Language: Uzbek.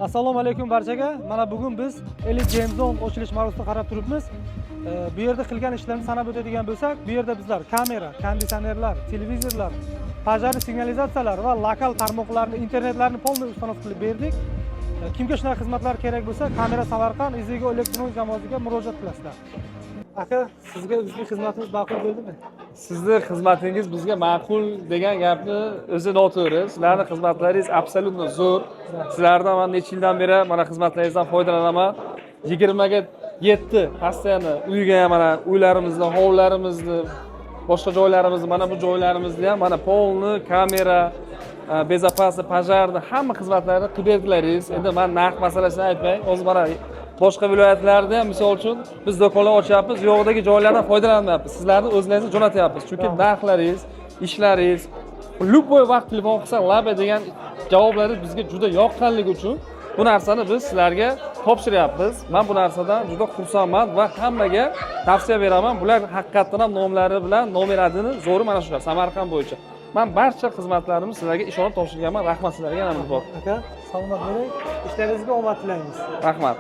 Assalomu alaykum barchaga. Mana bugun biz Elite Game Zone ochilish marosimiga qarab turibmiz. Bu yerda qilgan ishlarni sanab o'tadigan bo'lsak, bu yerda bizlar kamera, konditsionerlar, televizorlar, пожарный signalizatsiyalar va lokal tarmoqlarni, internetlarni полный установка qilib berdik. Kimga shunaqa xizmatlar kerak bo'lsa, Kamera Samarqand Izigo elektron jamoasiga murojaat qilasizlar. Aka, sizga bizning xizmatimiz ma'qul bo'ldimi? Sizni xizmatingiz bizga ma'qul degan gapni o'zi noto'g'ri. Sizlarni xizmatlaringiz абсолютно zo'r. Sizlardan man necha yildan beri mana xizmatlaringizdan foydalanaman. 27 постоянно uyga ham, mana uylarimizni, hovlilarimizni, boshqa joylarimizni, mana bu joylarimizni ham mana полный kamera, безопасный, пожарный hamma xizmatlarni qilib berdilaringiz. Endi man narx masalasini aytmay, hozir mana boshqa viloyatlarda ham, misol uchun, biz do'konlar ochyapmiz, u yoqdagi joylardan foydalanmayapmiz. Sizlarni o'zlaringizni jo'natyapmiz. Chunki narxlaringiz, ishlaringiz, любой vaqt telefon qilsa, laba degan javoblaringiz bizga juda yoqqanligi uchun bu narsani biz sizlarga topshiryapmiz. Man bu narsadan juda xursandman va hammaga tavsiya beraman. Bular haqiqatdan ham nomlari bilan номер один i zo'ri mana shular Samarqand bo'yicha. Man barcha xizmatlarimni sizlarga ishonib topshirganman. Rahmat sizlarga yana bir bor. Aka, salomat bo'ling. Ishlaringizga omad tilaymiz. Rahmat.